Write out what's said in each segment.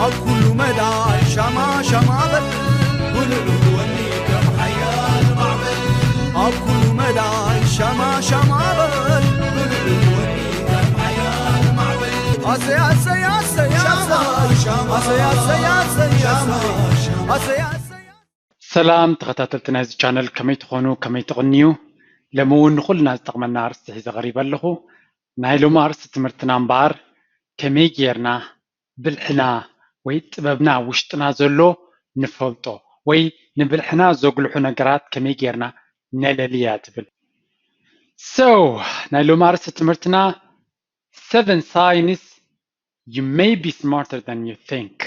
ኣብ ኩሉ መዳይ ሻማ ሻማ በል፣ ብልዑ ወኒ ከም ሓያል ማዕበል። ኣብ ኩሉ መዳይ ሻማ ሻማ በል፣ ብልዑ ወኒ ከም ሓያል ማዕበል። ኣሰይ ኣሰይ ኣሰይ ኣሰይ፣ ኣሰይ ኣሰይ ኣሰይ ኣሰይ፣ ኣሰይ ኣሰይ። ሰላም ተኸታተልቲ ናይዚ ቻነል፣ ከመይ ትኾኑ? ከመይ ትቕንዩ? ሎሚ እውን ንኹልና ዝጠቕመና ኣርእስቲ ሒዘ ቀሪበ ኣለኹ። ናይ ሎሚ ኣርእስቲ ትምህርትና እምበኣር ከመይ ጌርና ብልሕና ወይ ጥበብና ውሽጥና ዘሎ ንፈልጦ ወይ ንብልሕና ዘጉልሑ ነገራት ከመይ ጌርና ነለልያ ትብል። So ናይ ሎሚ ኣርእስቲ ትምህርትና seven signs you may be smarter than you think።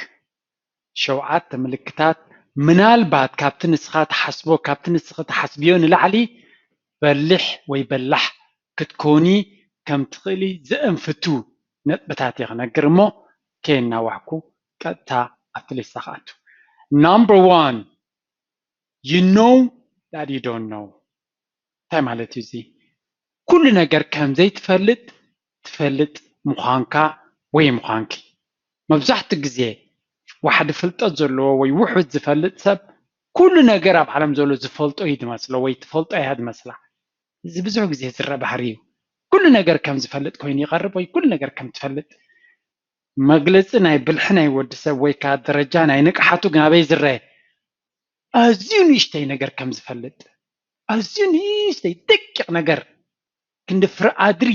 ሸውዓተ ምልክታት ምናልባት ካብቲ ንስኻ ትሓስቦ ካብቲ ንስኺ ትሓስብዮ ንላዕሊ በሊሕ ወይ በላሕ ክትኮኒ ከም ትኽእሊ ዘእንፍቱ ነጥብታት እየ ክነግር እሞ ከየናዋሕኩ ቀጥታ ኣብቲ ሌሳ ክኣቱ። Number one, you know that you don't know። እንታይ ማለት እዩ እዚ? ኩሉ ነገር ከም ዘይትፈልጥ ትፈልጥ ምዃንካ ወይ ምዃንኪ። መብዛሕትኡ ግዜ ዋሕዲ ፍልጠት ዘለዎ ወይ ውሑድ ዝፈልጥ ሰብ ኩሉ ነገር ኣብ ዓለም ዘሎ ዝፈልጦ እዩ ዝመስሎ ወይ ትፈልጦ እያ ዝመስላ። እዚ ብዙሕ ግዜ ዝረአ ባህሪ እዩ። ኩሉ ነገር ከም ዝፈልጥ ኮይኑ ይቐርብ ወይ ኩሉ ነገር ከም ትፈልጥ። መግለፂ ናይ ብልሒ ናይ ወዲ ሰብ ወይ ከዓ ደረጃ ናይ ንቕሓቱ ግን ኣበይ ዝረአ? ኣዝዩ ንእሽተይ ነገር ከም ዝፈልጥ፣ ኣዝዩ ንእሽተይ ደቂቕ ነገር ክንዲ ፍረ ኣድሪ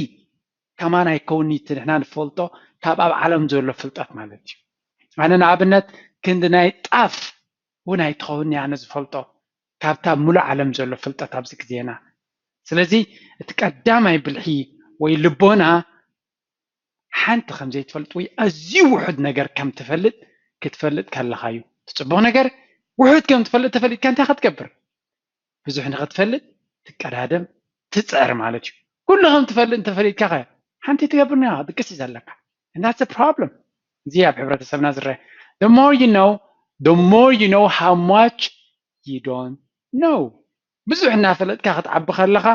ከማን ኣይከውን እቲ ንሕና ንፈልጦ ካብ ኣብ ዓለም ዘሎ ፍልጠት ማለት እዩ። ኣነ ንኣብነት ክንዲ ናይ ጣፍ እውን ኣይትኸውን እያ ኣነ ዝፈልጦ ካብታ ሙሉእ ዓለም ዘሎ ፍልጠት ኣብዚ ግዜና። ስለዚ እቲ ቀዳማይ ብልሒ ወይ ልቦና ሓንቲ ከም ዘይትፈልጥ ወይ ኣዝዩ ውሑድ ነገር ከም ትፈልጥ ክትፈልጥ ከለኻ እዩ። እቲ ጽቡቕ ነገር ውሑድ ከም ትፈልጥ ተፈሊጥካ እንታይ ክትገብር? ብዙሕ ንኽትፈልጥ ትቀዳደም፣ ትጽዕር ማለት እዩ። ኩሉ ከም ትፈልጥ እንተፈሊጥካ ኸ ሓንቲ ትገብር ና ድቅስ እዩ ዘለካ። And that's a problem። እዚ ኣብ ሕብረተሰብና ዝረአ the more you know, the more you know how much you don't know። ብዙሕ እናፈለጥካ ክትዓቢ ከለኻ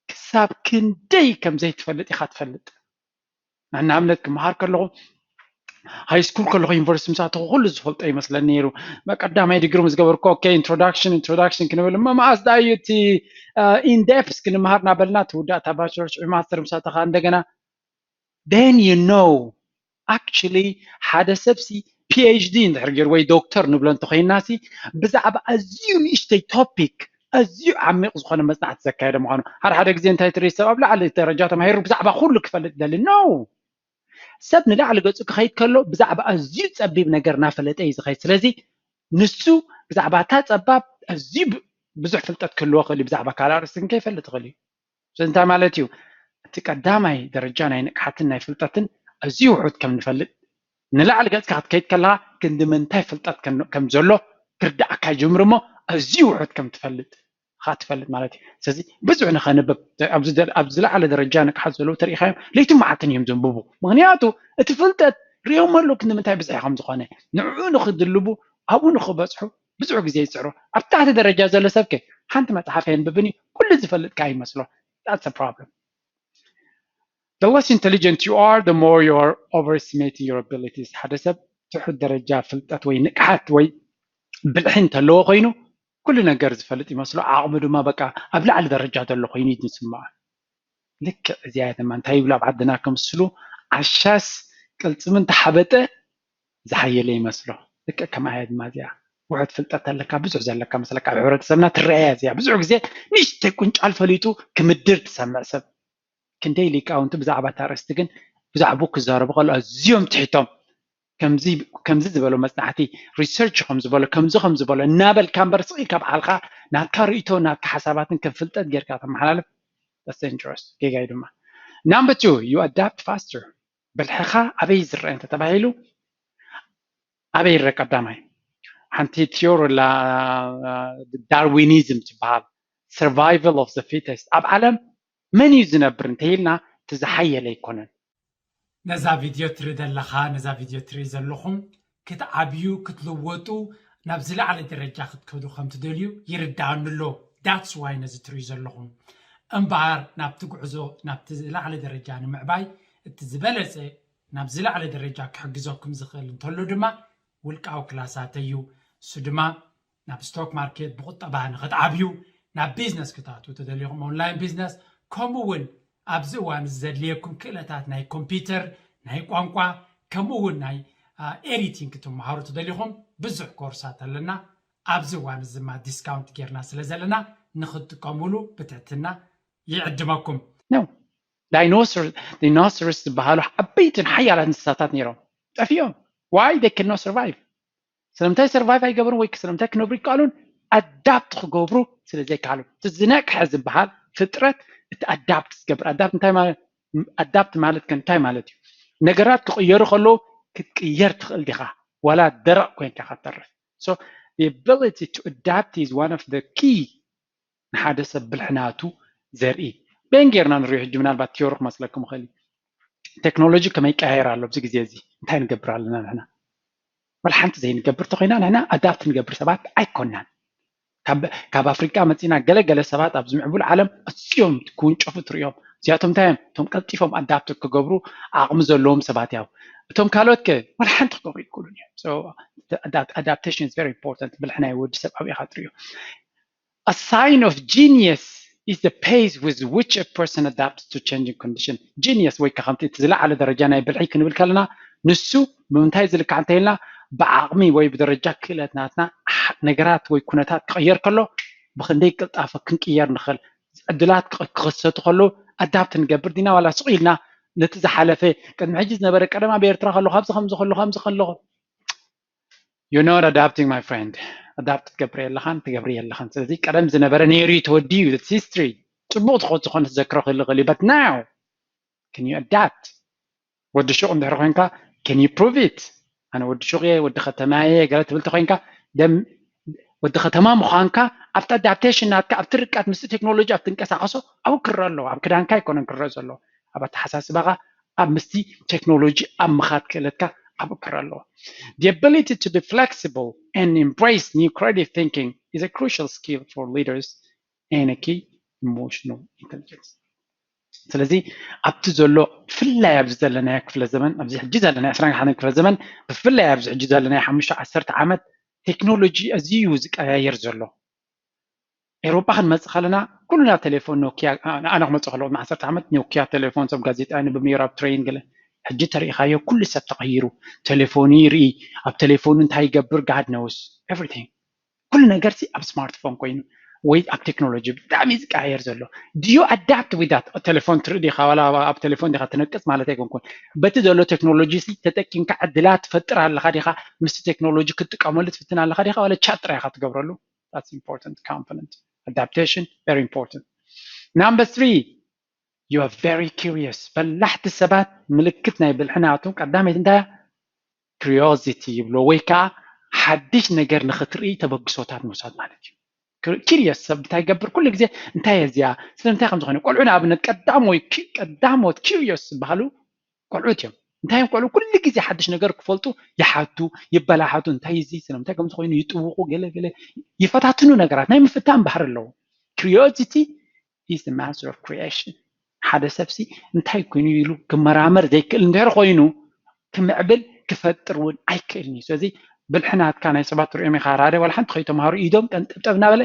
ክሳብ ክንደይ ከም ዘይትፈልጥ ኢኻ ትፈልጥ። ንኣብነት ክመሃር ከለኹ ሃይ ስኩል ከለኹ ዩኒቨርሲቲ ምስ ኣተኹ ኩሉ ዝፈልጦ ይመስለኒ ነይሩ። ቀዳማይ ዲግሪ ምስ ገበርኩ okay introduction introduction ክንብል እሞ መኣስ ደኣ እዩ እቲ ኢንዴፕስ ክንመሃር እናበልና እቲ ውዳእታ ባችለር ሽዑ ማስተር ምስ ኣተኻ እንደገና then you know actually ሓደ ሰብ ሲ ፒ ኤች ዲ እንድሕር ገይሩ ወይ ዶክተር ንብሎ እንተኮይና ሲ ብዛዕባ ኣዝዩ ንእሽተይ ቶፒክ ኣዝዩ ዓሚቕ ዝኾነ መፅናዕቲ ዘካየደ ምዃኑ ሓደ ሓደ ግዜ እንታይ ትርኢ ሰብ ኣብ ላዕሊ ደረጃ ተማሂሩ ብዛዕባ ኩሉ ክፈልጥ ይደሊ no ሰብ ንላዕሊ ገፁ ክኸይድ ከሎ ብዛዕባ ኣዝዩ ፀቢብ ነገር እናፈለጠ እዩ ዝኸይድ ስለዚ ንሱ ብዛዕባ እታ ፀባብ ኣዝዩ ብዙሕ ፍልጠት ክህልዎ ክእል እዩ ብዛዕባ ካልእ ኣርእስቲ ግን ከይፈልጥ ይኽእል እዩ ስለዚ እንታይ ማለት እዩ እቲ ቀዳማይ ደረጃ ናይ ንቕሓትን ናይ ፍልጠትን ኣዝዩ ውሑድ ከም ንፈልጥ ንላዕሊ ገፅካ ክትከይድ ከለኻ ክንዲ ምንታይ ፍልጠት ከም ዘሎ ክርዳኣካ ይጀምር እሞ ኣዝዩ ውሑድ ከም ትፈልጥ ካ ትፈልጥ ማለት እዩ ስለዚ ብዙሕ ንኸንብብ ኣብ ዝለዓለ ደረጃ ንቅሓት ዘለዉ ተሪኢኻዮም ለይትን መዓልትን እዮም ዘንብቡ ምክንያቱ እቲ ፍልጠት ሪኦም ኣለዉ ክንዲ ምንታይ ብዝሒ ከም ዝኾነ ንዕኡ ንክድልቡ ኣብኡ ንክበፅሑ ብዙሕ ግዜ ይፅዕሩ ኣብ ታሕቲ ደረጃ ዘሎ ሰብከ ሓንቲ መፅሓፍ ኣየንብብን እዩ ኩሉ ዝፈልጥ ከዓ ይመስሎ that's problem the less intelligent you are the more you are overestimating your abilities ሓደ ሰብ ትሑት ደረጃ ፍልጠት ወይ ንቅሓት ወይ ብልሒ እንተለዎ ኮይኑ ኩሉ ነገር ዝፈልጥ ይመስሎ ዓቕሙ ድማ በቃ ኣብ ላዕሊ ደረጃ ዘሎ ኮይኑ እዩ ዝስምዖ ልክዕ እዚኣ ድማ እንታይ ይብሉ ኣብ ዓድና ከምስሉ ዓሻስ ቅልፅሚ እንተሓበጠ ዝሓየለ ይመስሎ ልክዕ ከምኣ እያ ድማ እዚኣ ውሑድ ፍልጠት ኣለካ ብዙሕ ዘለካ መስለካ ኣብ ሕብረተሰብና ትረኣያ እዚኣ ብዙሕ ግዜ ንእሽተይ ቁንጫል ፈሊጡ ክምድር ትሰምዕ ሰብ ክንደይ ሊቃውንቲ ብዛዕባ እታ ኣርእስቲ ግን ብዛዕባኡ ክዛረቡ ከለዉ ኣዝዮም ትሒቶም ከምዚ ዝበሎ መፅናዕቲ research ከም ዝበሎ ከምዚ ከም ዝበሎ እናበልካ እምበር ስቕ ኢልካ ባዕልኻ ናትካ ርእይቶ ናትካ ሓሳባትን ከም ፍልጠት ጌርካ ተመሓላልፍ that's dangerous ጌጋ እዩ ድማ number two you adapt faster ብልሕኻ ኣበይ ዝረአ እንተተባሂሉ ኣበይ ይረአ ቀዳማይ ሓንቲ theory ኣላ Darwinism ትበሃል survival of the fittest ኣብ ዓለም መን እዩ ዝነብር እንተኢልና እቲ ዝሓየለ ኣይኮነን ነዛ ቪድዮ ትርኢ ዘለኻ ነዛ ቪድዮ ትርኢ ዘለኹም ክትዓብዩ ክትልወጡ ናብ ዝለዓለ ደረጃ ክትከዱ ከም ትደልዩ ይርድኣኒ ኣሎ that's why ነዚ ትርእዩ ዘለኹም እምበኣር ናብቲ ጉዕዞ ናብቲ ዝለዓለ ደረጃ ንምዕባይ እቲ ዝበለፀ ናብ ዝለዓለ ደረጃ ክሕግዘኩም ዝኽእል እንተሎ ድማ ውልቃዊ ክላሳት እዩ። እሱ ድማ ናብ ስቶክ ማርኬት ብቁጠባ ንክትዓብዩ፣ ናብ ቢዝነስ ክትኣትዉ ተደሊኹም ኦንላይን ቢዝነስ፣ ከምኡ እውን ኣብዚ እዋን እዚ ዘድልየኩም ክእለታት ናይ ኮምፒውተር፣ ናይ ቋንቋ፣ ከምኡ እውን ናይ ኤዲቲንግ ክትመሃሩ ተደሊኹም ብዙሕ ኮርሳት ኣለና። ኣብዚ እዋን እዚ ድማ ዲስካውንት ጌርና ስለ ዘለና ንክትጥቀሙሉ ብትሕትና ይዕድመኩም። ዳይኖሰርስ ዝበሃሉ ዓበይትን ሓያላት እንስሳታት ነይሮም፣ ጠፊኦም። Why they cannot survive? ስለምንታይ ሰርቫይቭ ኣይገብሩን ወይ ስለምንታይ ክነብሩ ይከኣሉን? ኣዳፕት ክገብሩ ስለ ዘይከኣሉ። እቲ ዝነቅሐ ዝበሃል ፍጥረት እቲ ኣዳፕት ዝገብር። ኣዳፕት እንታይ ማለት ኣዳፕት ማለት ከ እንታይ ማለት እዩ? ነገራት ክቕየሩ ከለዉ ክትቅየር ትኽእል ዲኻ? ዋላ ደረቕ ኮይንካ ክትተርፍ። So the ability to adapt is one of the key ንሓደ ሰብ ብልሕናቱ ዘርኢ። በን ጌርና ንሪኦ ሕጂ ምናልባት ቲዮሪ ክመስለኩም ይኽእል እዩ። ቴክኖሎጂ ከመይ ይቀያየር ኣሎ ኣብዚ ግዜ እዚ እንታይ ንገብር ኣለና ንሕና? ወላ ሓንቲ ዘይንገብር ተኮይና ንሕና ኣዳፕት ንገብር ሰባት ኣይኮናን። ካብ ኣፍሪቃ መፂና ገለገለ ሰባት ኣብዚ ምዕቡል ዓለም ኣዝዮም ክውንጨፉ ትሪኦም። እዚኣቶም እንታይ እዮም? እቶም ቀልጢፎም ኣዳፕት ክገብሩ ዓቕሚ ዘለዎም ሰባት ያው። እቶም ካልኦት ከ ወላ ሓንቲ ክገብሩ ይክእሉን እዮም። Adaptation is very important። ብልሒ ናይ ወዲ ሰብ ኣብኡ ኢኻ ትሪኦ። A sign of genius is the pace with which a person adapts to changing condition. Genius ወይ ከዓ ከምቲ እቲ ዝለዓለ ደረጃ ናይ ብልሒ ክንብል ከለና ንሱ ብምንታይ ዝልካዕ እንተይልና ብዓቕሚ ወይ ብደረጃ ክእለት ናትና ነገራት ወይ ኩነታት ክቕየር ከሎ ብክንደይ ቅልጣፈ ክንቅየር ንኽእል። ዕድላት ክኽሰቱ ከለዉ ኣዳፕት ንገብር ዲና ዋላ ስቕ ኢልና ነቲ ዝሓለፈ ቅድሚ ሕጂ ዝነበረ ቀደም ኣብ ኤርትራ ከለኹ ኣብዚ ከምዚ ከለኹ ከምዚ ከለኹ You're not adapting my friend. ኣዳፕት ትገብር የለኻን ትገብር የለኻን። ስለዚ ቀደም ዝነበረ ነይሩ እዩ ተወዲኡ። It's history. ፅቡቕ ዝኾን ዝኾነ ትዘክሮ ክህሉ ይኽእል እዩ። But now can you adapt? ወዲ ሹቕ እንድሕር ኮይንካ can you prove it? ኣነ ወዲ ሹቕ እየ ወዲ ከተማ እየ ገለ ትብል ተኮይንካ ወዲ ከተማ ምዃንካ ኣብቲ ኣዳፕቴሽን ናትካ ኣብቲ ርቀት ምስቲ ቴክኖሎጂ ኣብ ትንቀሳቐሶ ኣብኡ ክረአ ኣለዎ። ኣብ ክዳንካ ኣይኮነን ክረአ ዘለዎ ኣብ ኣተሓሳስባኻ ኣብ ምስቲ ቴክኖሎጂ ኣብ ምኻድ ክእለትካ ኣብኡ ክረአ ኣለዎ። The ability to be flexible and embrace new creative thinking is a crucial skill for leaders and a key emotional intelligence. ስለዚ ኣብቲ ዘሎ ብፍላይ ኣብዚ ዘለናዮ ክፍለ ዘመን ኣብዚ ሕጂ ዘለናዮ ዕስራን ሓደን ክፍለ ዘመን ብፍላይ ኣብዚ ሕጂ ዘለናዮ ሓሙሽተ ዓሰርተ ዓመት ቴክኖሎጂ ኣዝዩ ዝቀያየር ዘሎ ኤውሮጳ ክንመፅእ ከለና ኩልና ቴሌፎን ኖኪያ ኣነ ክመፅእ ከለኩ ዓሰርተ ዓመት ኖኪያ ቴሌፎን ሰብ ጋዜጣ ንብምየር ኣብ ትሬን ገለ ሕጂ ተሪኢኻዮ ኩሉ ሰብ ተቐይሩ ቴሌፎኑ ይርኢ ኣብ ቴሌፎኑ እንታይ ይገብር God knows everything ኩሉ ነገር ሲ ኣብ ስማርትፎን ኮይኑ ወይ ኣብ ቴክኖሎጂ ብጣዕሚ ዝቀያየር ዘሎ Do you adapt with that ቴሌፎን ትርኢ ዲኻ ዋላ ኣብ ቴሌፎን ዲኻ ትነቅፅ ማለት ኣይኮንኩን በቲ ዘሎ ቴክኖሎጂ ሲ ተጠቂምካ ዕድላት ትፈጥር ኣለኻ ዲኻ ምስ ቴክኖሎጂ ክትጥቀመሉ ትፍትን ኣለኻ ዲኻ ዋላ ቻት ጥራይ ኢኻ ትገብረሉ That's important component. Adaptation, very important. Number three, you are very curious. በላሕቲ ሰባት ምልክት ናይ ብልሒ ናቶም ቀዳመይቲ እንታይ curiosity ይብሎ ወይ ከዓ ሓድሽ ነገር ንክትርኢ ተበግሶታት ምውሳድ ማለት እዩ። Curious ሰብ እንታይ ይገብር? ኩሉ ግዜ እንታይ እዚኣ ስለምንታይ ከም ዝኾነ ቆልዑ ንኣብነት ቀዳሞት curious ዝበሃሉ ቆልዑት እዮም እንታይ እዮም ቆልዑ ኩሉ ግዜ ሓድሽ ነገር ክፈልጡ ይሓቱ ይበላሓቱ እንታይ እዚ ስለምንታይ ከም ዝኾይኑ ይጥውቁ ገለ ገለ ይፈታትኑ ነገራት ናይ ምፍታን ባህሪ ኣለዎ curiosity is the master of creation ሓደ ሰብ ሲ እንታይ ኮይኑ ኢሉ ክመራመር ዘይክእል እንድሕር ኮይኑ ክምዕብል ክፈጥር እውን ኣይክእልን እዩ ስለዚ ብልሒ ናትካ ናይ ሰባት ትሪኦም ኢኻ ራደ ዋላ ሓንቲ ከይተምሃሩ ኢዶም ቀንጠብጠብ እናበለ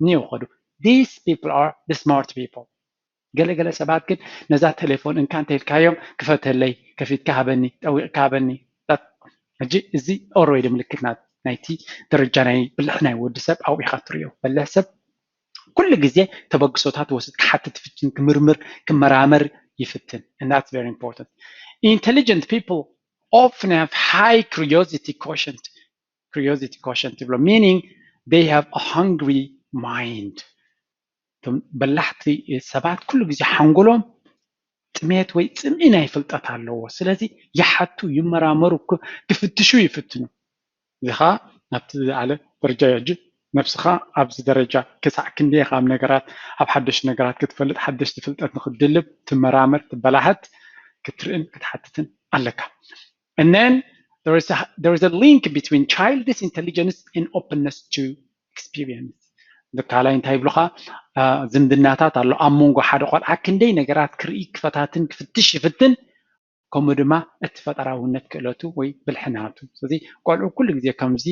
ንየውኸዱ these people are the smart people ገለገለ ሰባት ግን ነዛ ቴሌፎን እንካ እንተኢልካዮም ክፈተለይ ከፊትካ ሃበኒ ጠዊቕካ ሃበኒ ሕጂ እዚ already ምልክት ናይቲ ደረጃ ናይ ብልሒ ናይ ወዲ ሰብ ኣብኡ ኢኻ ትሪኦ በልሕ ሰብ ኩሉ ግዜ ተበግሶታት ወስድ ክሓትት ይፍትን ክምርምር ክመራመር ይፍትን and that's very important intelligent people often have high curiosity quotient curiosity quotient ይብሎ meaning they have a hungry mind እቶም በላሕቲ ሰባት ኩሉ ግዜ ሓንጎሎም ጥሜት ወይ ፅምኢ ናይ ፍልጠት ኣለዎ ስለዚ ይሓቱ ይመራመሩ ክፍትሹ ይፍትኑ እዚ ከዓ ናብቲ ዝለዓለ ደረጃ እዩ ሕጂ ነብስኻ ኣብዚ ደረጃ ክሳዕ ክንደይ ኢኻ ኣብ ነገራት ኣብ ሓደሽ ነገራት ክትፈልጥ ሓደሽቲ ፍልጠት ንክትድልብ ትመራመር ትበላሕት ክትርእን ክትሓትትን ኣለካ and then there is a, there is a link between childish intelligence and openness to experience ካልኣይ እንታይ ይብሉኻ ዝምድናታት ኣሎ ኣብ መንጎ ሓደ ቆልዓ ክንደይ ነገራት ክርኢ ክፈታትን ክፍትሽ ይፍትን ከምኡ ድማ እቲ ፈጠራውነት ክእለቱ ወይ ብልሕናቱ። ስለዚ ቆልዑ ኩሉ ግዜ ከምዚ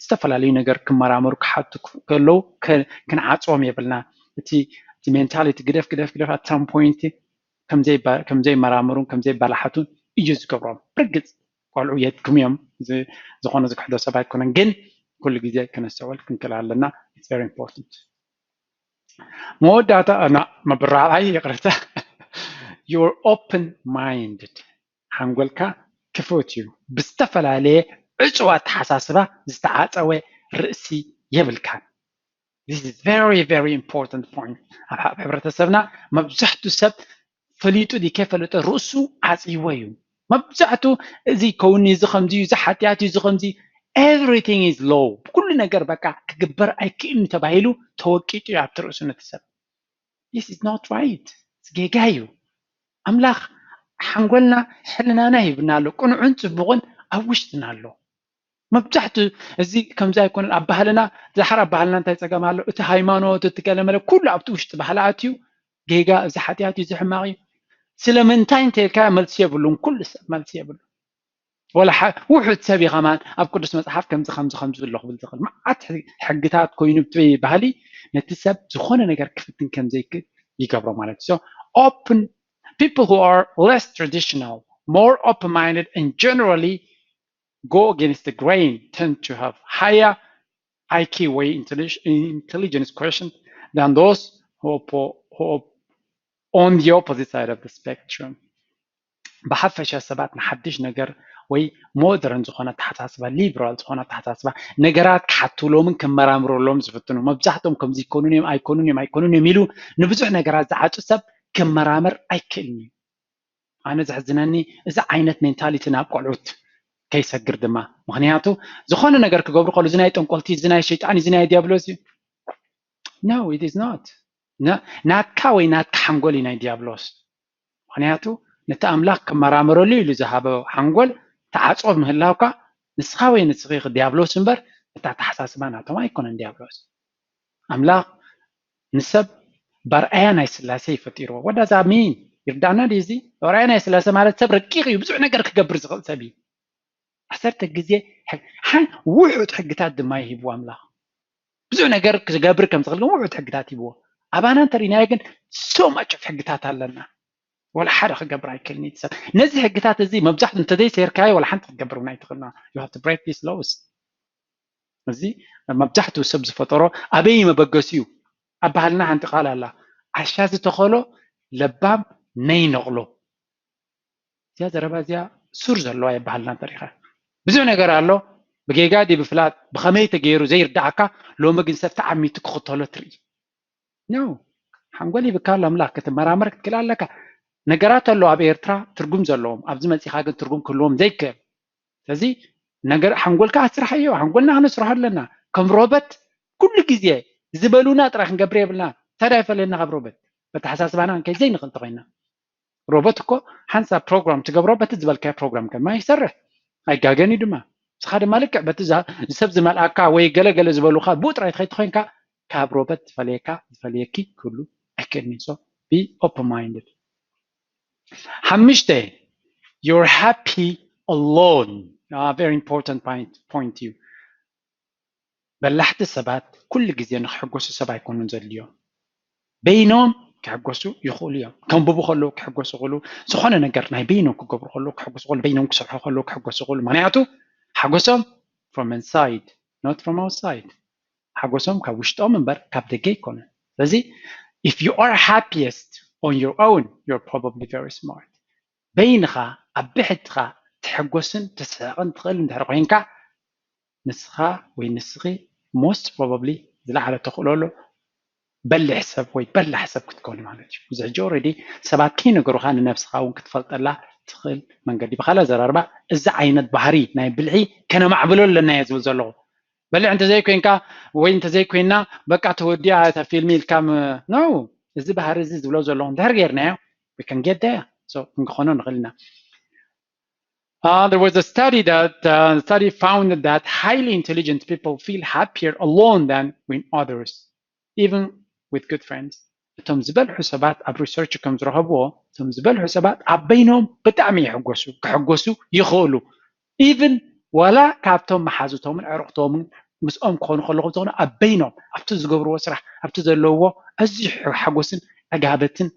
ዝተፈላለዩ ነገር ክመራመሩ ክሓቱ ከለዉ ከ- ክንዓፅዎም የብልና። እቲ እቲ ሜንታሊቲ ግደፍ ግደፍ ግደፍ at some point ከምዘይባ- ከምዘይመራመሩን ከምዘይባላሓቱን እዩ ዝገብሮም። ብርግፅ ቆልዑ የድክሙ እዮም። ዝ- ዝኾነ ዝክሕዶ ሰብ ኣይኮነን፣ ግን ኩሉ ግዜ ክነስተውዕል ክንክእል ኣለና። It's very important። መወዳእታ ና መብራዕይ ይቕርታ you're open minded ሓንጎልካ ክፉት እዩ። ብዝተፈላለየ ዕፁው ኣተሓሳስባ ዝተዓፀወ ርእሲ የብልካን። This is very very important point። ኣብ ኣብ ሕብረተሰብና መብዛሕቱ ሰብ ፈሊጡ ድዩ ከይፈለጠ ርእሱ ዓፅይዎ እዩ። መብዛሕቱ እዚ ከውኒ እዚ ከምዚ እዩ፣ እዚ ሓጢኣት እዩ፣ እዚ ከምዚ everything is low፣ ብኩሉ ነገር በቃ ክግበር ኣይክእልን ተባሂሉ ተወቂጡ እዩ ኣብቲ ርእሱ ነቲ ሰብ። This is not right። ጌጋ እዩ። ኣምላኽ ሓንጎልና ሕልናና ሂብና ኣሎ፣ ቅኑዕን ፅቡቕን ኣብ ውሽጥና ኣሎ። መብዛሕቱ እዚ ከምዚ ኣይኮነን ኣብ ባህልና። ዛሕር ኣብ ባህልና እንታይ ፀገም ኣሎ? እቲ ሃይማኖት እቲ ገለመለ ኩሉ ኣብቲ ውሽጢ ባህሊ ኣትዩ ጌጋ፣ እዚ ሓጢኣት እዩ፣ እዚ ሕማቕ እዩ። ስለምንታይ እንተልካ መልሲ የብሉን፣ ኩሉ ሰብ መልሲ የብሉ። ወላ ውሑድ ሰብ እዩ ከማን ኣብ ቅዱስ መፅሓፍ ከምዚ ከምዚ ከምዚ ኣሎ ክብል ዝኽእል መዓት ሕግታት ኮይኑ ብቲ ባህሊ ነቲ ሰብ ዝኾነ ነገር ክፍትን ከምዘይክእል ይገብሮ ማለት እዩ። So open people who are less traditional, more open-minded and generally go against the grain tend to have higher I Q ወይ intelligence quotient than those who, who on the opposite side of the spectrum. ብሓፈሻ ሰባት ንሓድሽ ነገር ወይ ሞደርን ዝኾነ ኣተሓሳስባ፣ ሊብራል ዝኾነ ኣተሓሳስባ፣ ነገራት ክሓትውሎምን ክመራምሩሎም ዝፍትኑ፣ መብዛሕትኦም ከምዚ ይኮኑን እዮም ኣይኮኑን እዮም ኣይኮኑን እዮም ኢሉ ንብዙሕ ነገራት ዝዓፁ ሰብ ክመራመር ኣይክእልን እዩ። ኣነ ዘሕዝነኒ እዚ ዓይነት ሜንታሊቲ ናብ ቆልዑት ከይሰግር ድማ። ምክንያቱ ዝኾነ ነገር ክገብሩ ከሉ እዚ ናይ ጠንቆልቲ፣ እዚ ናይ ሸይጣን፣ እዚ ናይ ዲያብሎስ እዩ። No, it is not። ናትካ ወይ ናትካ ሓንጎል እዩ ናይ ዲያብሎስ። ምክንያቱ ነቲ ኣምላኽ ክመራመረሉ ኢሉ ዝሃበ ሓንጎል ተዓፅዎ ምህላውካ ንስኻ ወይ ንስኺ ዲያብሎስ እምበር እቲ ኣተሓሳስባ ናቶም ኣይኮነን ዲያብሎስ። ኣምላኽ ንሰብ በርኣያ ናይ ስላሴ ይፈጢርዎ። What does that mean? ይርዳና ድዩ እዚ? በርኣያ ናይ ስላሴ ማለት ሰብ ረቂቕ እዩ፣ ብዙሕ ነገር ክገብር ዝኽእል ሰብ እዩ። ዓሰርተ ግዜ ውሑድ ሕግታት ድማ ይሂብዎ ኣምላኽ። ብዙሕ ነገር ክገብር ከም ዝኽእል ግን ውሑድ ሕግታት ይብዎ። ኣባና እንተሪናዮ ግን so much of ሕግታት ኣለና። ወላ ሓደ ክገብር ኣይክእልን እዩ ሰብ። ነዚ ሕግታት እዚ መብዛሕቱ እንተዘይሰይርካዮ ወላ ሓንቲ ክትገብር እውን ኣይትኽእልና። You have to break these laws። እዚ መብዛሕትኡ ሰብ ዝፈጠሮ ኣበይ መበገሲኡ? ኣብ ባህልና ሓንቲ ቃል ኣላ፣ ዓሻ ዝተኸሎ ለባም ነይነቕሎ። እዚኣ ዘረባ እዚኣ ሱር ዘለዋ እያ ባህልና እንተሪኻ። ብዙሕ ነገር ኣሎ ብጌጋ ድዩ ብፍላጥ ብኸመይ ተገይሩ ዘይርዳእካ፣ ሎሚ ግን ሰብ ተዓሚቱ ክኽተሎ ትርኢ። No፣ ሓንጎል ይብካ ኣሎ ኣምላኽ ክትመራመር ክትክእል ኣለካ። ነገራት ኣሎ ኣብ ኤርትራ ትርጉም ዘለዎም ኣብዚ መፂኻ ግን ትርጉም ክህልዎም ዘይክእል። ስለዚ ነገር ሓንጎልካ ኣስርሓዮ፣ ሓንጎልና ክነስርሖ ኣለና። ከም ሮበት ኩሉ ግዜ ዝበሉና ጥራይ ክንገብር የብልና። እንታይ ደኣ ይፈለየና ካብ ሮበት? በተሓሳስባና ክንከይድ ዘይንኽእል እንተኾይና። ሮቦት እኮ ሓንሳብ ፕሮግራም ትገብሮ በቲ ዝበልካዮ ፕሮግራም ከማ ይሰርሕ ኣይጋገን እዩ ድማ። ንስኻ ድማ ልክዕ በቲ ሰብ ዝመልኣካ ወይ ገለ ገለ ዝበሉካ ብኡ ጥራይ ትኸይድ ተኮይንካ ካብ ሮቦት ዝፈልየካ ዝፈልየኪ ክህሉ ኣይክእልን እዩ። So be open minded። ሓምሽተ you're happy alone. Very important point እዩ። በላሕቲ ሰባት ኩሉ ግዜ ንክሕጎሱ ሰብ ኣይኮኑን ዘድልዮም። በይኖም ክሕጎሱ ይኽእሉ እዮም። ከንብቡ ከለዉ ክሕጎሱ ይኽእሉ። ዝኾነ ነገር ናይ በይኖም ክገብሩ ከለዉ ክሕጎሱ ይኽእሉ። በይኖም ክሰርሑ ከለዉ ክሕጎሱ ይኽእሉ። ምክንያቱ ሓጎሶም from inside, not from outside። ሓጎሶም ካብ ውሽጦም እምበር ካብ ደገ ኣይኮነን። ስለዚ if you are happiest on your own, you're probably very smart። በይንኻ ኣብ ብሕትኻ ትሕጎስን ትስሕቕን ትኽእል እንድሕር ኮይንካ ንስኻ ወይ ንስኺ most probably ዝለዓለ ተኽእሎ ኣሎ በሊሕ ሰብ ወይ በላሕ ሰብ ክትከውን ማለት እዩ። እዚ ሕጂ already ሰባት ከይነገሩኻ ንነብስኻ እውን ክትፈልጠላ ትኽእል መንገዲ። ብኻልእ ኣዘራርባ እዚ ዓይነት ባህሪ ናይ ብልሒ ከነማዕብሎ ኣለና እየ ዝብል ዘለኹ። በሊሕ እንተዘይኮይንካ ወይ እንተዘይኮይና በቃ ተወዲኣ እታ ፊልሚ ኢልካ no። እዚ ባህሪ እዚ ዝብሎ ዘለኹ እንድሕር ጌርናዮ we can get there። So ክንክኾኖ ንኽእል ኢና። Uh, there was a study that uh, study found that highly intelligent people feel happier alone than with others, even with good friends. እቶም ዝበልሑ ሰባት ኣብ research ከም ዝረኸብዎ፣ እቶም ዝበልሑ ሰባት ኣብ በይኖም ብጣዕሚ ይሕጎሱ፣ ክሕጎሱ ይኽእሉ። Even ዋላ ካብቶም መሓዙቶምን ኣዕሩኽቶምን ምስኦም ክኾኑ ከለኹ ዝኾኑ ኣብ በይኖም ኣብቲ ዝገብርዎ ስራሕ ኣብቲ ዘለውዎ ኣዝዩ ሓጎስን ዕጋበትን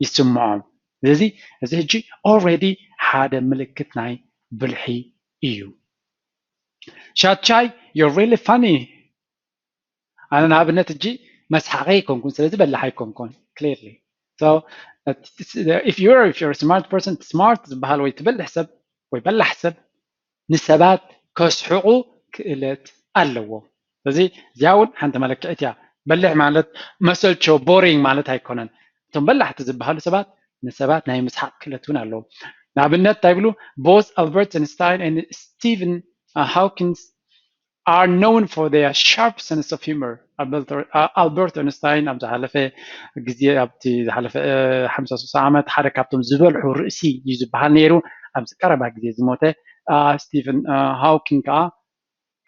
ይስምዖም። ስለዚ እዚ ሕጂ already ሓደ ምልክት ናይ ብልሒ እዩ። ሻቻይ, you're really funny. ኣነ ንኣብነት ሕጂ መስሓቂ ኣይኮንኩን፣ ስለዚ በላሕ ኣይኮንኩን። Clearly, so if you're if you're a smart person, smart ዝበሃል ወይ ትበልሕ ሰብ ወይ በላሕ ሰብ ንሰባት ከስሕቑ ክእለት ኣለዎ። ስለዚ እዚኣ እውን ሓንቲ መለክዒት እያ። በሊሕ ማለት መሰልቸው፣ boring ማለት ኣይኮነን። እቶም በላሕቲ ዝበሃሉ ሰባት ንሰባት ናይ ምስሓቕ ክእለት እውን ኣለዎም። ንኣብነት እንታይ ይብሉ? Both Albert Einstein and Stephen Hawking are known for their sharp sense of humor. ኣልበርት ኣንስታይን ኣብ ዝሓለፈ ግዜ ኣብቲ ዝሓለፈ ሓምሳ ስሳ ዓመት ሓደ ካብቶም ዝበልሑ ርእሲ እዩ ዝበሃል ነይሩ። ኣብዚ ቀረባ ግዜ ዝሞተ ስቲቨን ሃውኪንግ ከዓ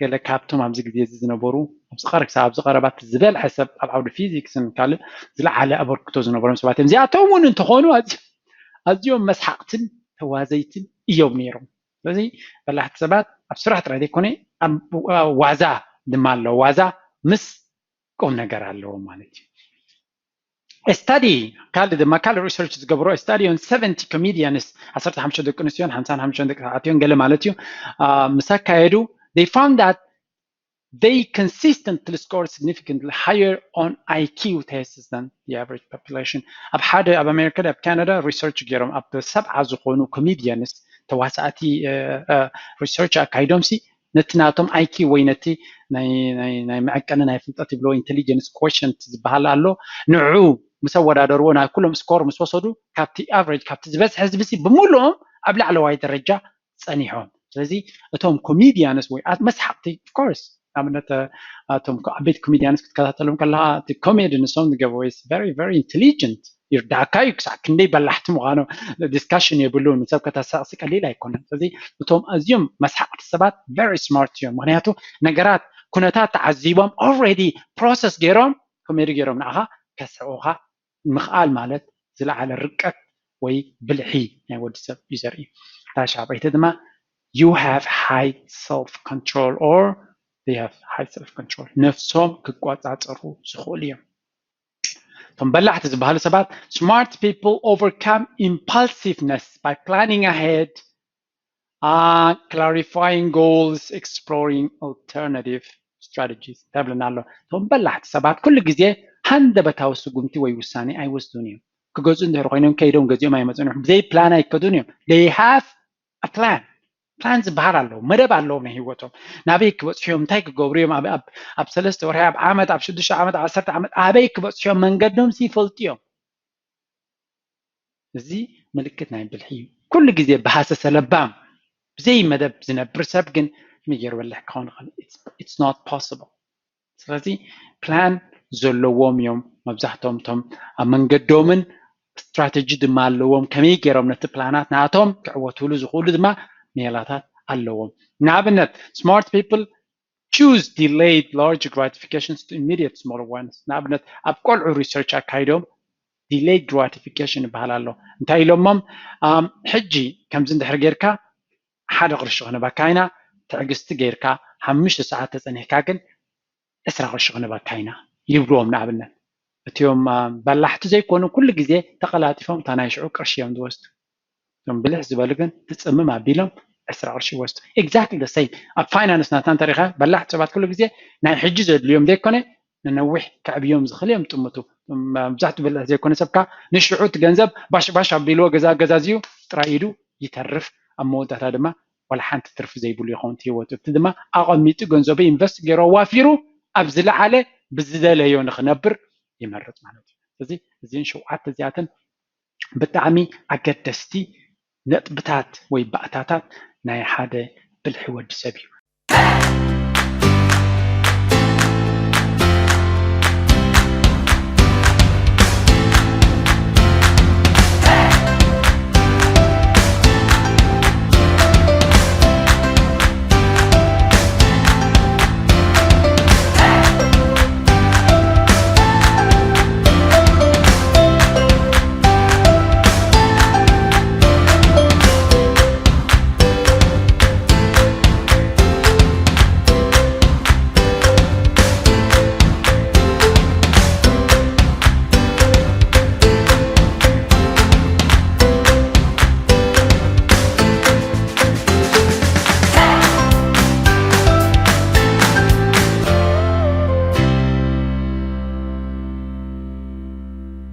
ገለ ካብቶም ኣብዚ ግዜ እዚ ዝነበሩ ኣብዚ ቀረ ክሳብ ኣብዚ ቀረባ ዝበልሐ ሰብ ኣብ ዓውዲ ፊዚክስን ካልእ ዝለዓለ ኣበርክቶ ዝነበሮም ሰባት እዮም። እዚኣቶም እውን እንተኾኑ ኣዝዮም መስሓቕትን ተዋዘይትን እዮም ነይሮም። ስለዚ በላሕቲ ሰባት ኣብ ስራሕ ጥራይ ዘይኮነ ኣብ ዋዛ ድማ ኣሎ። ዋዛ ምስ ቁም ነገር ኣለዎ ማለት እዩ። Study ካልእ ድማ ካልእ research ዝገብሮ study on seventy comedians ዓሰርተ ሓሙሽተ ደቂ ኣንስትዮን ሓምሳን ሓሙሽተ ደቂ ተባዕትዮን ገለ ማለት እዩ ምስ ኣካየዱ they found that they consistently score significantly higher on I Q tests than the average population. ኣብ ሓደ ኣብ ኣሜሪካ ኣብ ካናዳ research ገይሮም ኣብ ሰብዓ ዝኾኑ comedians ተዋሳእቲ research ኣካይዶም ሲ ነቲ ናቶም I Q ወይ ነቲ ናይ ናይ ናይ መዐቀኒ ናይ ፍልጠት ይብሎ intelligence quotient ዝበሃል ኣሎ ንዑ ምስ ኣወዳደርዎ ናይ ኩሎም score ምስ ወሰዱ ካብቲ average ካብቲ ዝበዝሐ ህዝቢ ሲ ብምሉኦም ኣብ ላዕለዋይ ደረጃ ጸኒሖም። ስለዚ እቶም comedians ወይ መስሓቕቲ of course ንኣብነት እቶም ዓበይቲ comedians ክትከታተሎም ከለካ እቲ comedy ንሶም ዝገብርዎ is very very intelligent ይርዳእካ እዩ ክሳዕ ክንደይ በላሕቲ ምዃኖም discussion የብሉን። ንሰብ ከተሳቕሲ ቀሊል ኣይኮነን። ስለዚ እቶም ኣዝዮም መስሓቕቲ ሰባት very smart እዮም። ምክንያቱ ነገራት ኩነታት ተዓዚቦም already process ገይሮም comedy ገይሮም ንዓኻ ከስሕቑኻ ምኽኣል ማለት ዝለዓለ ርቀት ወይ ብልሒ ናይ ወዲ ሰብ እዩ ዘርኢ። እታ ሻብዐይቲ ድማ you have high self control or they have high self control ነፍሶም ክቆጻጸሩ ዝኽእሉ እዮም። እቶም በላሕቲ ዝበሃሉ ሰባት smart people overcome impulsiveness by planning ahead clarifying goals exploring alternative strategies ተብልና ኣሎ። እቶም በላሕቲ ሰባት ኩሉ ግዜ ሃንደበታዊ ስጉምቲ ወይ ውሳኔ ኣይወስዱን እዮም። ክገዝኡ እንድሕር ኮይኖም ከይዶም ገዚኦም ኣይመፁን እዮም። ብዘይ ፕላን ኣይከዱን እዮም። They have plan plan ዝበሃል ኣለዎ። መደብ ኣለዎም ናይ ህይወቶም። ናበይ ክበፅሑ እዮም? እንታይ ክገብሩ እዮም? ኣብ ሰለስተ ወርሒ፣ ኣብ ዓመት፣ ኣብ ሽዱሽተ ዓመት፣ ኣብ ዓሰርተ ዓመት ኣበይ ክበፅሑ እዮም? መንገዶም ይፈልጡ እዮም። እዚ ምልክት ናይ ብልሒ እዩ። ኩሉ ግዜ ብሃሰሰ ለባም ብዘይ መደብ ዝነብር ሰብ ግን ከመይ ገይሩ በሊሕ ክኸውን ይኽእል? It's not possible። ስለዚ ፕላን ዘለዎም እዮም መብዛሕትኦም እቶም ኣብ መንገዶምን ስትራተጂ ድማ ኣለዎም። ከመይ ገይሮም ነቲ ፕላናት ናቶም ክዕወትሉ ዝኽእሉ ድማ ሜላታት ኣለዎም። ንኣብነት smart people choose delayed large gratifications to immediate small ones። ንኣብነት ኣብ ቆልዑ research ኣካይዶም delayed gratification ይበሃል ኣሎ። እንታይ ኢሎሞም ሕጂ ከምዚ እንድሕር ጌርካ ሓደ ቅርሺ ክንበካ ኢና፣ ትዕግስቲ ጌርካ ሓሙሽተ ሰዓት ተጸኒሕካ ግን ዕስራ ቅርሺ ክንበካ ኢና ይብልዎም። ንኣብነት እቲኦም በላሕቲ ዘይኮኑ ኩሉ ግዜ ተቐላጢፎም እታ ናይ ሽዑ ቅርሺ እዮም ዝወስዱ። እቶም ብልሕ ዝበሉ ግን ትጽምም ኣቢሎም ዕስራ ቅርሺ ይወስዱ። Exactly the same ኣብ finance ናትና እንተሪኻ በላሕቲ ሰባት ኩሉ ግዜ ናይ ሕጂ ዘድልዮም ዘይኮነ ንነዊሕ ከዕብዮም ዝኽእል እዮም ጥምቱ። መብዛሕትኡ ብልሕ ዘይኮነ ሰብካ ንሽዑ እቲ ገንዘብ ባሽ ባሽ ኣቢልዎ ገዛ ገዛዝዩ ጥራይ ኢዱ ይተርፍ። ኣብ መወዳእታ ድማ ዋላ ሓንቲ ትርፊ ዘይብሉ ይኸውን ህይወቱ። እቲ ድማ ኣቐሚጡ ገንዘቡ invest ገይሩ ኣዋፊሩ ኣብ ዝለዓለ ብዝደለዮ ንኽነብር ይመርጽ ማለት እዩ። ስለዚ እዚን ሸውዓተ እዚኣተን ብጣዕሚ ኣገደስቲ ነጥብታት ወይ ባእታታት ናይ ሓደ ብልሒ ወዲ ሰብ እዩ።